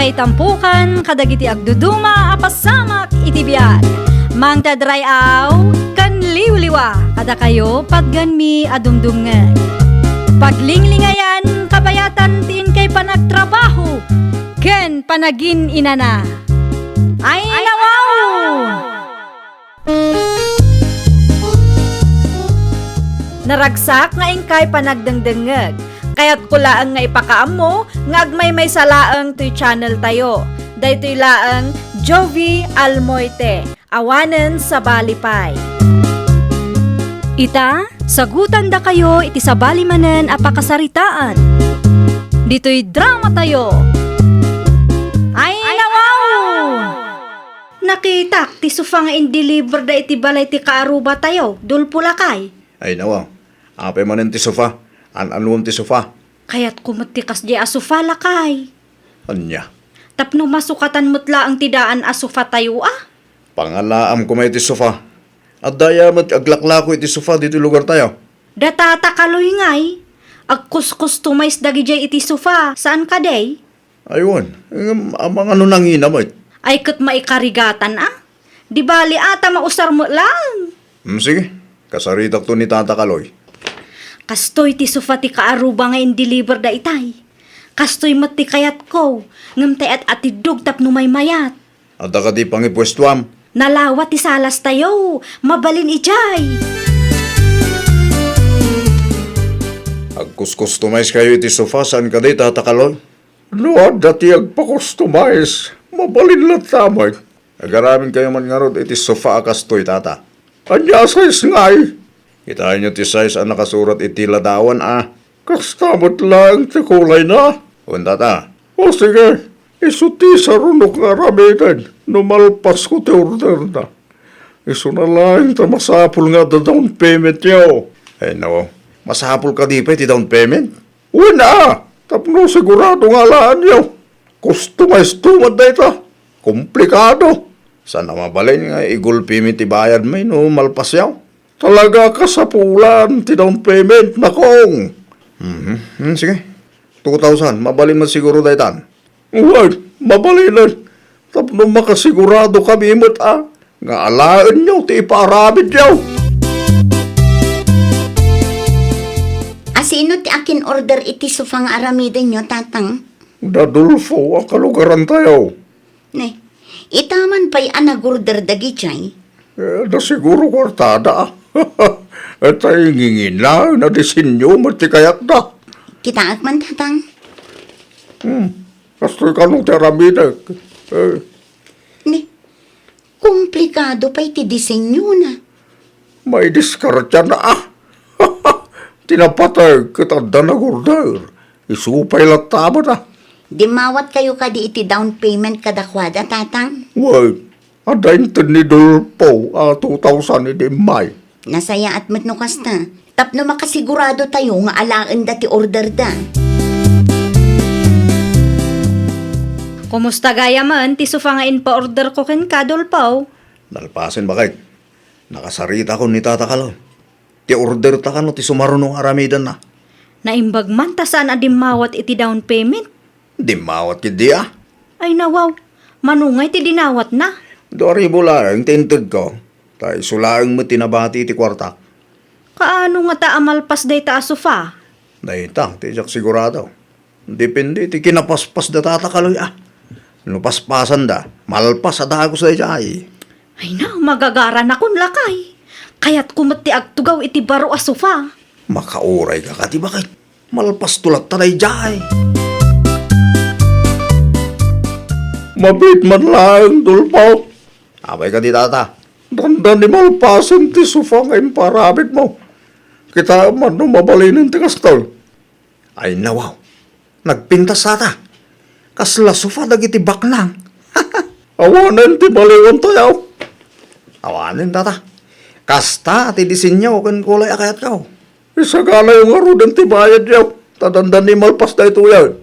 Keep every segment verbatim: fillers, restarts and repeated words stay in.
Itampukan kadagiti agduduma a pasamak iti biag. Mangted ray-aw ken liwliwa kadakayo patgenmi a dumdumngeg. Paglinglingayan, kabayatan ti inkay panagtrabaho ken panagin-inana. Ay, nawaw! Naragsak nga inkay panagdengdengngeg. Kayatko laeng nga ipakaammo nga agmaymaysa laeng toy channel tayo. Daytoy laeng Jovi Almoite, awanen sabali pay. Ita, sagutandakayo iti sabali manen a pakasaritaan. Ditoy drama tayo. Ay, nawaw! Nakitak ti sofa nga in-deliver da iti balay ti kaarubatayo, Dolfo lakay. Ay, nawa. Apay manen ti sofa? An-anuem ti sofa? Kayatko met ti kasdiay a sofa, lakay. Ania? Tapno masukatan met laeng ti daan a sofatayo, a? Pangalaam koma iti sofa. Adda aya met aglaklako iti sofa ditoy lugartayo? Da Tata Kaloy ngay. Agkuskustomize dagidiay iti sofa, saan kadi? Ay, wen. Ngem, amangan no nangina met? Ay, ket maikarigatan, a? Di bali, a, ta mausar met laeng. Hmm, sige. Kasaritakto ni Tata Kaloy. Kastoy ti sofa ti kaaruba nga in-deliver da itay. Kastoy met ti kayatko, ngem tay at-atiddog tapno maymayat. Adda kadi pangipuestoam? Nalawa ti salastayo. Mabalin idiay. Agkuskustomize kayo iti sofa, saan kadi, Tata Kaloy? No adda ti agpakustomize, mabalin latta met. Agaraminkayo man ngarud iti sofa a kastoy, Tata. Ania a size ngay? Kitaenyo ti size a nakasurat iti ladawan a. Kasta met laeng ti kulayna? Wen, Tata. O sige, isu ti sarunok nga aramiden no malpasko ti orderna. Isuna laeng ta masapul nga adda down paymentyo. Ay, nao. Masapul kadi pay ti down payment? Wen a, tapno sigurado nga alaenyo. Customize to met dayta. Komplikado. Saan a mabalin nga igulpimi ti bayadmi no malpasyo? Talaga kasapulan ti down payment, nakong. Mhm. Hmm, sige. Two thousand. Mabalin met siguro daytan. Wen, mabalinen. Tapno makasigurado kami met a nga alaenyo ti ipaaramidyo. A, sino ti akin-order iti sofa nga aramidenyo, Tatang? Da Dolfo a kalugarantayo. Ne, ita man pay a nag-order dagidiay? Eh, da siguro kuartada. Tay ngingina, na disenyo met ti kayatda. Kitaek man, Tatang. Hmm, kastoy kano ti aramidek. Eh. Ne, komplikado pay ti disenyona. Maidiskartiana, a. Ti napateg ket adda nag-order. Isu pay latta met, a. Dimmawatkayo kadi iti down payment kadakuada, Tatang? Wen, adda inted ni Dolfo a two thousand idi immay. Nasayaat met no kasta, tapno makasigurado tayo nga alaenda ti order da. Kumusta gayamen ti sofa nga impa-order ko kenka, Dolfo? Nalpasen, baket. Nakasaritakon ni Tata Kaloy. Ti order ta kano ti sumaruno nga aramidenna. Naimbag man ta saan a dimmawat iti down payment. Dimmawat ketdi, a? Ay, nawaw. Mano ngay ti dinawatna? Dua ribu laeng ti intedko. Ta isu laeng met ti nabati iti kuartak. Kaano ngata a malpas dayta a sofa? Dayta, ti diak sigurado. Depende iti kinapaspas da Tata Kaloy, a. No paspasanda, malpas a dagus daydiay. Ay na, magagaranakon, lakay. Kayatko met ti agtugaw iti baro a sofa. Makaurayka kadi, baket? Malpasto latta daydiay. Mabiit man laeng, Dolfo. Apay kadi, Tata? Dandani malpasen ti sofa nga imparamidmo. Kitaem man no mabalinen ti kastoy. Ay, nawaw. Nagpintas, Tata. Kasla sofa dagiti baknang. Awanen ti baliwantayo. Awanen, Tata. Kasta ti disenyo ken kulay a kayatko. Isaganayo ngaruden ti bayadyo, ta dandani malpas daytoyen.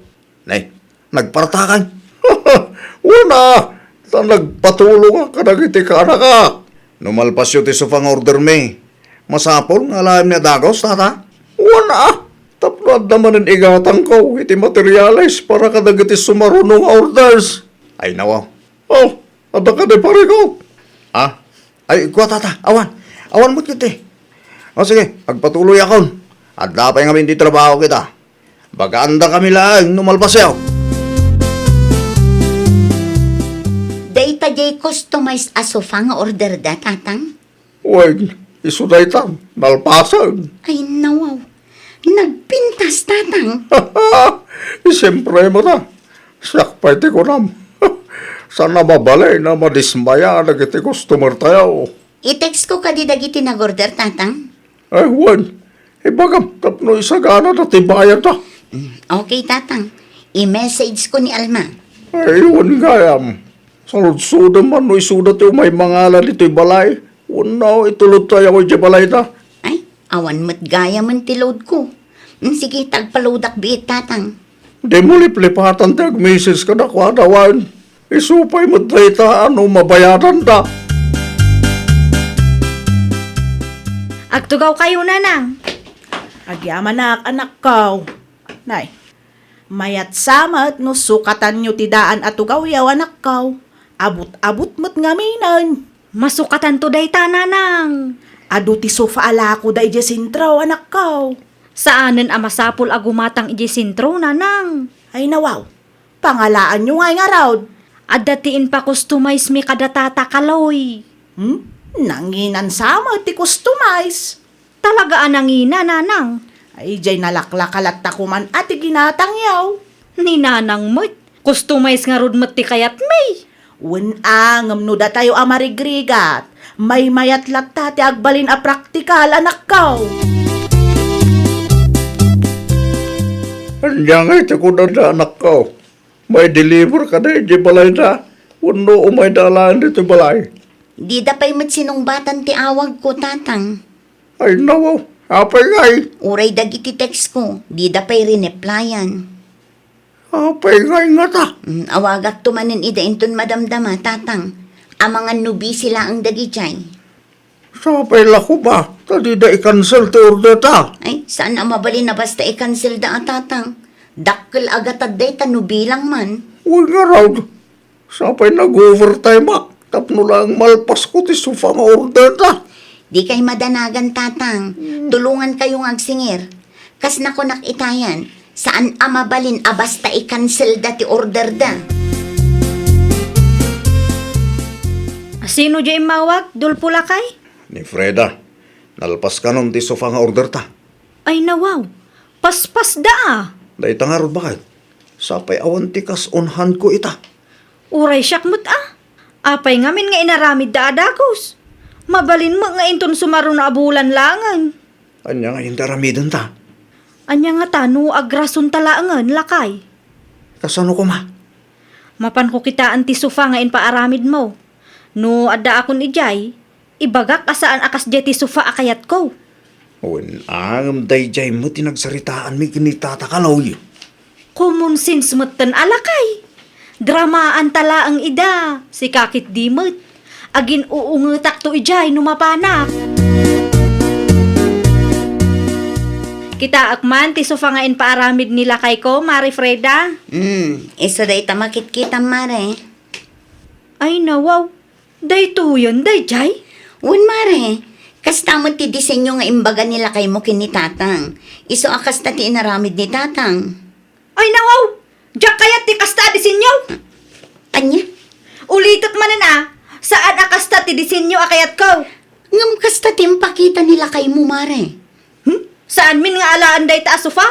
Ne, nagpartakan. Wen a, ta nagpatulongak kadagiti kaanakak. No malpasyo ti sofa nga ordermi, masapul nga alaenmi a dagus, Tata? Wen a, tapno Adda manen igatangko iti materials para kadagiti sumaruno nga orders. Ay, nawa. Oh, adda kadi, pare ko? Ah? Ay, kua, tata. Awan. Awan met ketdi. O, sige, agpatuloyakon. Adda pay ngamin ti trabaho kita. Bagaandakami laeng no malpasyo. Dayta diay customized a sofa nga orderda, Tatang? Wen, isu dayta, nalpasen. Ay, nawaw. Nagpintas, Tatang. Siyempre met a. Siak pay ti kunam. Saan a mabalin a madismaya dagiti customer tayo. I-text ko kadi dagiti nag-order, Tatang? Ay, wen. Ibagam tapno isaganada ti bayadda. Mm, okay, Tatang. I-message ko ni Alma. Ay, wen gayam. Saludsodem man no isuda ti umay mangala ditoy balay. Wenno itulodtayo idiay balayda. Ay, awan met gayamen ti load ko. Mm, sige, tagpa-loadak biit, Tatang. Dimo liplipatan ti agmessage kadakuada, wen. Isu pay met dayta a no mabayadanda. Agtugawkayo, Nanang. Agyamanak, anakko. Nay, mayat sa met no sukatanyo ti daan a tugawyo, anakko. Abut-abut met ngaminen. Masukatanto dayta, Nanang. Adu ti sofa a lakoda idiay sentro, anakko. Saanen a masapul a gumatang idiay sentro, Nanang. Ay, nawaw. Pangalaanyo ngay ngarud. Adda ti impakustomize mi kada Tata Kaloy. Hmm? Nanginan sa met ti customize. Talaga a nangina, Nanang. Ay, diay nalaklaka latta koman a ti ginatangyo. Ni Nanang met, customize ngarud met ti kayatmi. Wen a, ngem no datayo a marigrigat, maymayat latta ti agbalin a praktikal, anakko. Ania ngay ti kunada, anakko? Mai-deliver kadi idiay balayda, wenno umayda laeng ditoy balay? Dida pay met sinungbatan ti awagko, Tatang. Ay, nawaw. Apay ngay? Uray dagiti text ko, dida pay rineplyan. Apay ngay ngata? Mm, awagakto manen ida inton madamdama, Tatang. Amangan no busy laeng dagidiay. Sapay la koma, ta dida i-cancel ti order ta. Ay, saan a mabalin a basta i-cancel da a, Tatang. Dakkel a gatad dayta no bilang man. Uy, ngarud. Sapay nag-overtime ak, tapno laeng malpasko ti sofa nga order ta. Dikay madanagan, Tatang. Hmm. Tulongankayo nga agsingir. Kas nakunak itayan, saan a mabalin a basta i-cancel da ti order da. Sino diay immawag, Dolfo lakay? Ni Freda. Nalpas kanon ti sofa nga order ta. Ay, nawaw. Paspas da, a. Dayta ngarud, baket. Sapay awan ti kas-unhanko ita. Uray siak met, a. Apay ngamin nga inaramidda a dagus? Mabalin met nga inton sumaruno a bulan laengen. Ania nga inti aramidenta? Ania ngata no agrasonta laengen, lakay? Kasano koma? Mapanko kitaen ti sofa nga impaaramidmo. No addaakon idiay, ibagak a saan a kasdiay ti sofa a kayatko. Wen, a, ngem daydiay met ti nagsaritaanmi ken ni Tata Kaloy. Common sense metten a, lakay. Dramaanta laeng ida, sika ketdi met. Agin-uungetakto idiay no mapanak. Kitaek man ti sofa nga impaaramid ni lakayko, Mare Freda. Hmm, isu dayta makitkitam, Mare. Ay, nawaw. Daytoyen daydiay? Wen, Mare. Kasta met ti disenyo nga imbaga ni lakaymo ken ni Tatang. Isu a kasta ti inaramid ni Tatang. Ay, nawaw! Diak kayat ti kasta a disenyo! Ania? Ulitek manen a, saan a kasta ti disenyo a kayatko. Ngem kasta ti impakita ni lakaymo, Mare. Hmm? Saanmin nga alaen dayta a sofa?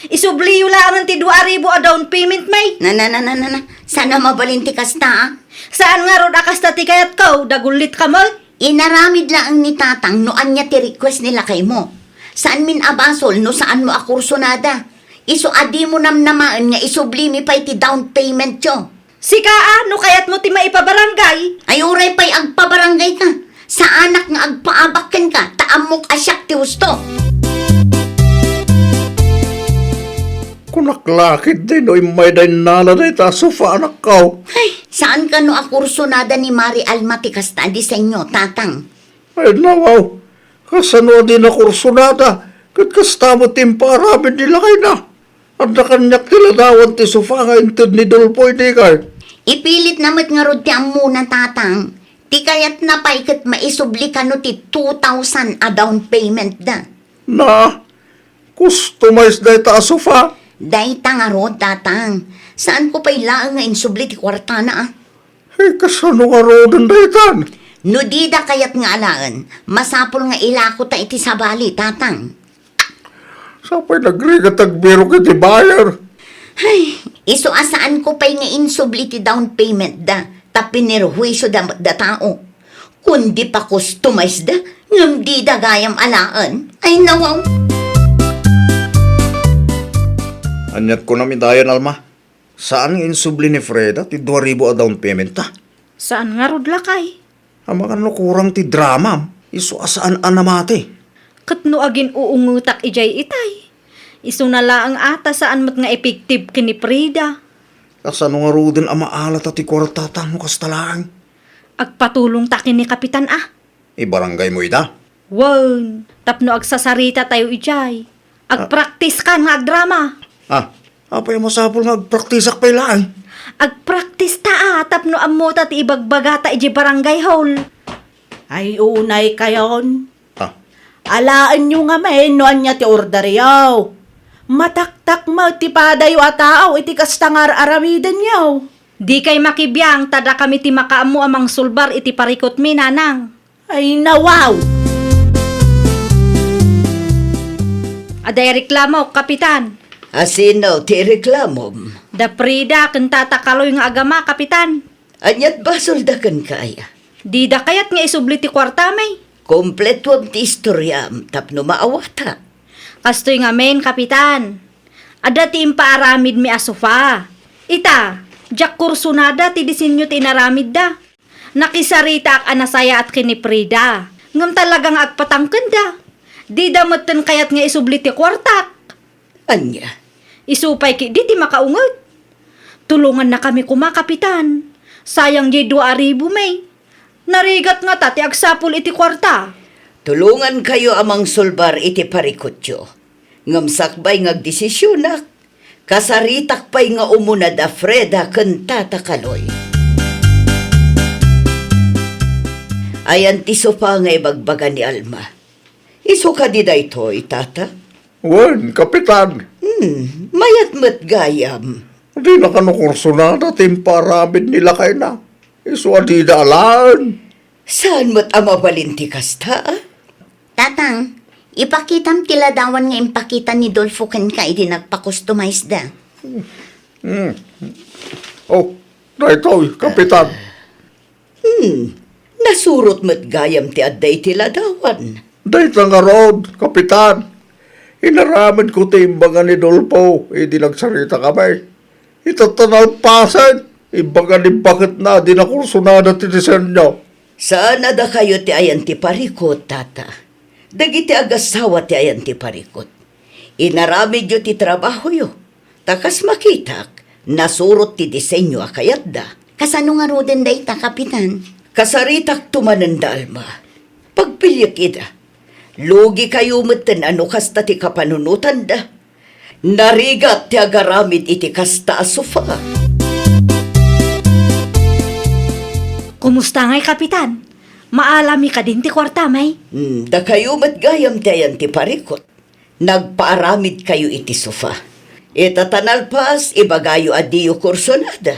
Isubliyo laengen ti dua a ribu a down payment, may. Na, na, na, na, na, na. Saan a mabalin ti kasta, a? Saan ngarud a kasta ti kayatko, dagullit ka met? Inaramid laeng ni Tatang no ania ti request ni lakaymo. Saanmin a basol no saanmo a kursunada. Isu a dimo namnamaen nga isublimi pay ti down paymentyo. Sika a, no kayatmo ti maipabarangay? Ay, uray pay agpabarangay ka. Saanak nga agpaabak kenka, ta ammok a siak ti husto. Kunak la ketdi no immay da innala dayta a sofa, anakko. Ay, saan kano a kursunada ni Mari Alma ti kasta a disenyo, Tatang? Ay, nawaw. Kasano a di nakursunada? Ket kasta met ti impaaramid ni lakayna. Adda kaniak ti ladawan ti sofa nga inted ni Dolfo idi kay. Ipilitna met ngarud ti ammona, Tatang. Ti kayatna pay ket maisubli kano ti two thousand a down payment da. Na, customize dayta a sofa? Dayta ngarud, Tatang. Saanko pay laeng nga insubli ti kuartana, a? Hey, kasano ngaruden daytan? No dida kayat nga alaen, masapul nga ilakota iti sabali, Tatang. Sapay nagrigat agbirok iti buyer. Ay, isu a saanko pay nga insubli ti down payment da, ta pinirhuisyo da met da tao. Kundi pa-customize da, ngem dida gayam alaen. Ay, nawaw. Aniat kunam idayan, Alma? Saan nga insubli ni Freda ti dua ribu a down payment ta? Saan ngarud, lakay? Amangan no kurang ti dramam, isu a saan a namati. Ket no agin-uungetak idiay itay, isuna laeng a ta saan met nga effective ken ni Freda. Kasano ngaruden a maalata ti kuartata no kasta laeng? Agpatulongta ken ni Kapitan, a. Ibarangaymo ida? Wen, tapno agsasarita tayo idiay. Ah. Agpraktis ka nga agdrama. Ah, apay a masapul nga agpraktisak pay laeng? Agpraktis ta, a, tapno ammota ti ibagbagata idiay barangay hall. Ay, unay kayon. Ah. Alaenyo ngamin no ania ti orderyo. Mataktak met ti padayo a tao iti kasta nga ar-aramidenyo. Dikay makibiang ta dakami ti makaammo a mangsulbar iti parikutmi, nanang. Ay, nawaw! Adda ireklamok, Kapitan. A sino ti ireklamom? Da Frida ken Tata Kaloy nga agama, Kapitan. Ania't basolda kenka, aya? Dida kayat nga isubli ti kuartami. Kompletuam ti istoriam tapno maawata. Kastoy ngamin, Kapitan. Adda ti impaaramidmi a sofa. Ita, diak kursunada ti disenyo ti inaramidda. Nakisaritaak a nasayaat ken ni Frida, ngem talaga nga agpatangkenda. Dida metten kayat nga isubli ti kuartak. Ania? Isu pay ketdi ti makaunget. Tulongannakami koma, Kapitan. Sayang diay dua a ribu, may. Narigat ngata ti agsapul iti kuarta. Tulongankayo a mangsulbar iti parikutyo. Ngem sakbay nga agdesisionak, kasaritak pay nga umuna da Freda ken Tata Kaloy. Ayan ti sofa nga ibagbaga ni Alma. Isu kadi daytoy, Tata? Wen, Kapitan. Hmm, mayat met gayam. Dina kano kursunada ti impaaramid ni lakayna. Isu a dida alaen. Saan met a mabalin ti kasta, a? Tatang, ipakitam ti ladawan nga impakita ni Dolfo kenka idi nagpa-customize da. Hmm. Oh, daytoy, Kapitan. Hmm, nasurot met gayam ti adda iti ladawan. Dayta ngarud, Kapitan. Inaramidko ti imbaga ni Dolfo idi nagsaritakamin. Itatta nalpasen, imbaga ni baketna a di nakursunada ti disenyo. Saan a dakayo ti ayan ti parikut, Tata. Dagiti agassawa ti ayan ti parikut. Inaramidyo ti trabahoyo. Ta kas makitak, nasurot ti disenyo a kayatda. Kasano ngaruden dayta, Kapitan? Kasaritakto manen da, Alma. Pagpiliek ida. Lugikayo metten a no kasta ti kapanunotanda. Narigat ti agaramid iti kasta a sofa. Kumusta ngay, Kapitan? Maalami kadin ti kuarta, may? Hmm, dakayo met gayam ti ayan ti parikut. Nagpaaramidkayo iti sofa. Ita ta nalpas, ibagayo a diyo kursunada.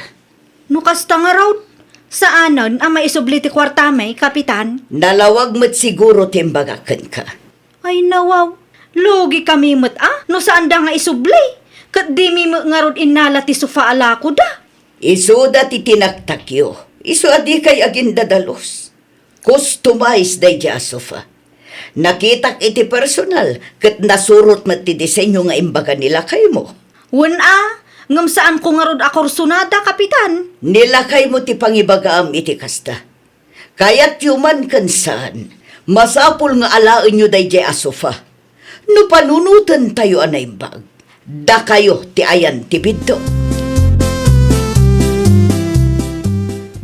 No kasta ngarud, saanen a maisubli ti kuartami, Kapitan? Nalawag met siguro ti imbagak kenka. Ay, nawaw. Lugikami met a no saanda nga isubli. Ket dimi met ngarud innala ti sofa a lakoda. Isuda ti tinaktakyo. Isu a dikay agindadalus. Customize daydiay a sofa. Nakitak iti personal ket nasurot met ti disenyo nga imbaga ni lakaymo. Wen a, ngem saanko ngarud a kursunada, Kapitan. Ni lakaymo ti pangibagaam iti kasta. Kayatyo man ken saan, masapul nga alaenyo daydiay a sofa. No panunotentayo a naimbag, dakayo ti ayan ti biddut.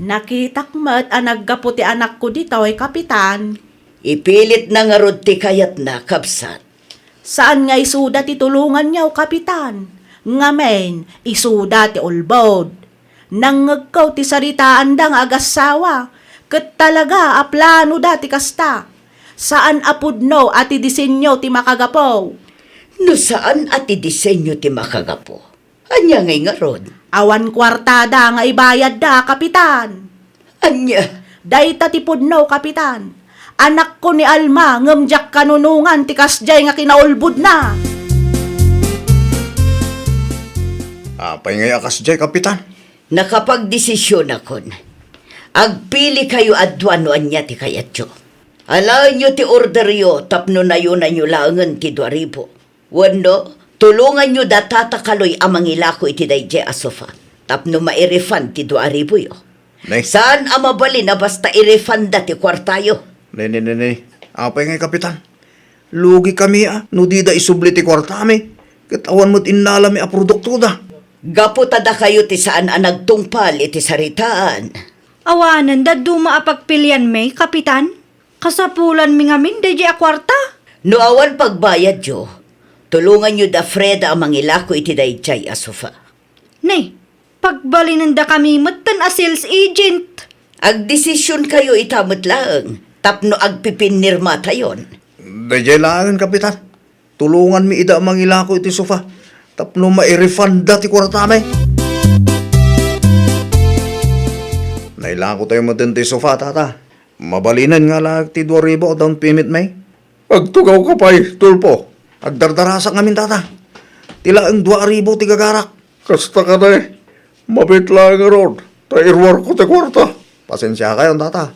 Nakitak met a naggapu ti anakko ditoy, Kapitan. Ipilitna ngarud ti kayatna, kabsat. Saan nga isuda ti tulonganyo, Kapitan. Ngamin, isuda ti ulbod. Nangngegko ti saritaanda nga agassawa, ket talaga a planoda ti kasta. Saan a pudno a ti disenyo ti makagapu. No saan a ti disenyo ti makagapu, ania ngay ngarud? Awan kuartada nga ibayadda, Kapitan. Ania? Dayta ti pudno, Kapitan. Anakko ni Alma, ngem diak kanunongan ti kasdiay nga kinaulbodna. Apay ngay a kasdiay, Kapitan? Nakapagdesisionakon. Agpilikayo a dua no ania ti kayatyo. Alaenyo ti orderyo tapno nayonanyo laengen ti dua ribu. Wenno, tulonganyo da Tata Kaloy a mangilako iti daydiay a sofa tapno mairefund ti dua ribuyo. Nay. Saan a mabalin a basta irefunda ti kuartayo. Nay, nay, nay, nay. Apay ngay, Kapitan? Lugikami a no dida isubli ti kuartami, ket awan met innalami a produktoda. Gapu ta dakayo ti saan a nagtungpal iti saritaan. Awanen dadduma a pagpilianmi, Kapitan. Kasapulanmi ngamin daydiay a kuarta. No awan pagbayadyo, tulonganyo da Freda a mangilako iti daydiay a sofa. Nay, pagbalinendakami metten a sales agent. Agdesisionkayo ita met laeng tapno agpipinnirmatayon. Daydiay laengen, Kapitan. Tulonganmi ida a mangilako iti sofa tapno mairefunda ti kuartami. Nailakotayo metten ti sofa, Tata. Mabalinen nga alaek ti dua ribu a down payment, may? Agtugawka pay, Tulpo. Agdardarasak ngamin, Tata. Ti laeng dua ribu ti gagarak. Kasta kadi, mabit laeng ngarud, ta iruarko ti kuarta. Pasensiakayon, Tata.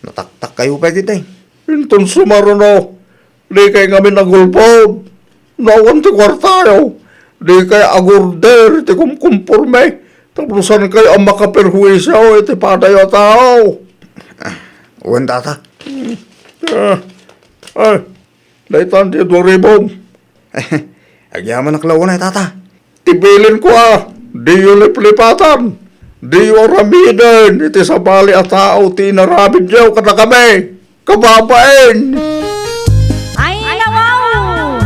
Nataktakkayo pay ketdi. Inton sumaruno, dikay ngamin agulbod. No awan ti kuartayo, dikay agorder iti kumkumporme. Tapno saankayo a makaperhuisio iti padayo a tao. Ah, wen, Tata. Ah, ay, daytan ti dua ribu. Agyamanak la unay, Tata. Ti bilinko a, diyo liplipatan, diyo aramiden iti sabali a tao ti inaramidyo kadakami, kababain. Ay, nawaw!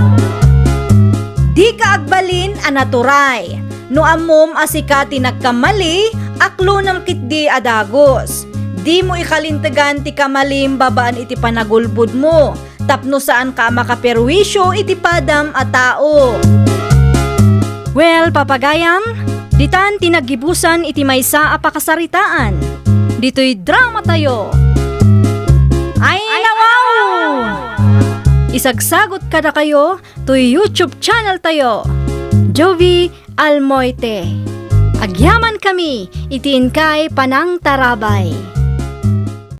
Dika agbalin a naturay. No ammom a sika ti nagkamali, aklonam ketdi a dagus. Dimo ikalintegan ti kamalim babaen iti panagulbodmo. Tapno saanka a makaperwisyo iti padam a tao. Well, papagayam, ditan ti naggibusan iti maysa a pakasaritaan. Ditoy dramatayo. Ay, nawaw! Isagsagot kadakayo toy YouTube channel tayo, Jovie Almoite. Agyamankami iti inkay panangtarabay.